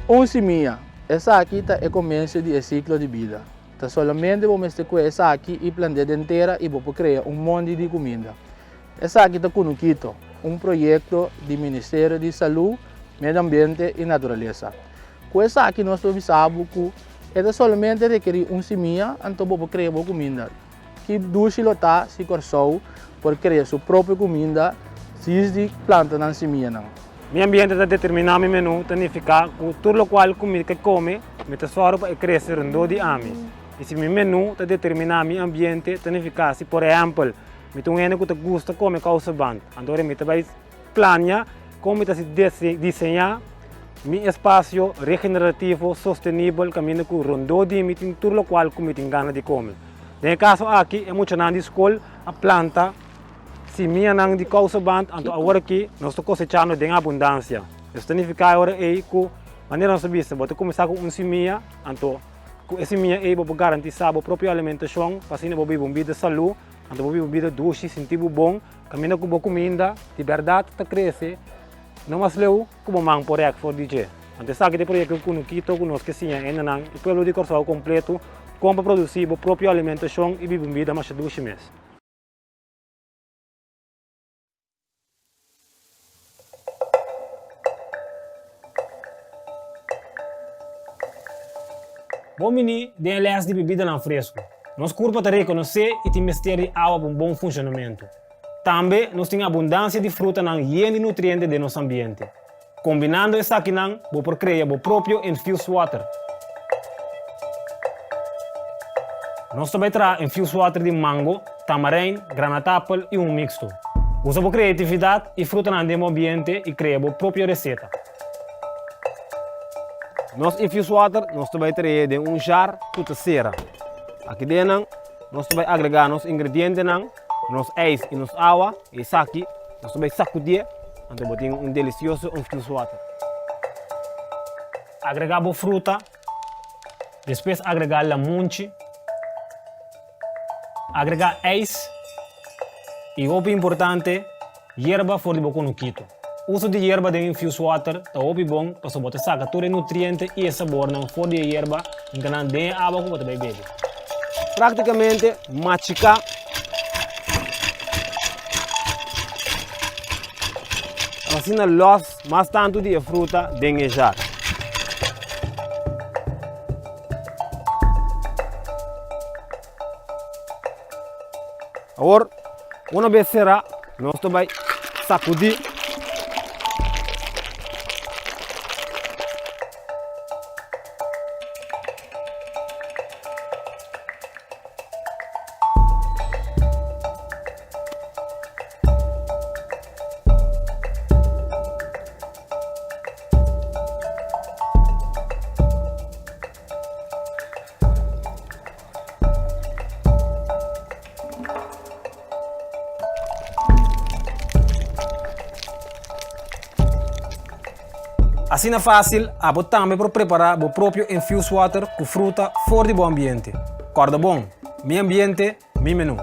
Un simia, Esaki ta e komienso di e siklo di bida. Ta solamente bo mester kue esaki i plant'é den tera i bo por krea un mondi di kuminda. Esaki ta Kunukito, un proyekto di Ministerio di Salú, Medio Ambiente i Naturalesa. Ku esaki nos por bisa bo ku e ta solamente rekerí un simia anto bo por krea bo kuminda. Ki dushi lo ta si Kòrsou por krea su propio kuminda sis di planta nan simianan. Mi ambiente ta determiná mi menú ta nifiká ku tur lokual ku mi ke kome, mi ta sòru pa e krese rondó di ami. I si mi menú ta determiná mi ambiente ta nifiká si por ehèmpel mi ta un hende ku ta gusta kome kousa band, anto ora mi ta bai plania kon mi ta si diseñá mi espasio regenerativo sostenibel kaminda ku rondó di mi tin tur lokual ku mi tin gana di kome. Den e kaso aki e muchanan di skol a planta simianan di kousa band anto awor aki nos ta kosechando den abundansia. Eso ta nifiká e ora ei ku manera nos ta bisa bo ta kuminsá ku un simia anto ku e simia ei bo por garantisá bo propio alimentashon pa asina bo biba un bida salú anto bo biba un bida dushi sinti bo bon Kaminda ku bo kuminda di bèrdat ta krese, no mas leu ku bo man por rèk for di dje. Anto esaki ta e proyekto Kunukito ku nos ke siña hendenan i pueblo di Kòrsou kompletu kon pa produsí bo propio alimentashon i biba un bida masha dushi mes. Bon bini den e lès di bibidanan fresku. Nos kurpa ta rekonosé i tin mester di awa pa un bon funshonamentu. Tambe nos tin abundansia di frutanan yen di nutriente den nos ambiente. Kombinando esakinan bo por krea bo propio infused water. Nos ta bai traha infused water di mango, tamarein, granatapel i un mixto. Usa bo kreatividat i frutanan den bo ambiente i krea bo propio reseta. Nos infused water nos ta bai trae den un jar ku ta sera. Aki den nos ta bai agregá nos ingredientenan, nos ijs i nos awa i esaki nos ta bai sakudié anto bo tin un delisioso infused water. Agregá bo fruta, despues agregá lamunchi, agregá ijs i hopi importante yerba for di bo konukito. Uso di yerba den infused water ta hopi bon pasobra bo ta saka tur e nutriente i e sabornan for di e yerba hinka nan den e awa ku bo ta bai bebe. Praktikamente machiká asina lòs mas tantu di e fruta den e jar. Awor, una bes será, nos ta bai sakudí. Asina fásil, abo tambe por prepará bo propio infused water ku fruta for di bo ambiente. Kòrda bon, mi ambiente, mi menú.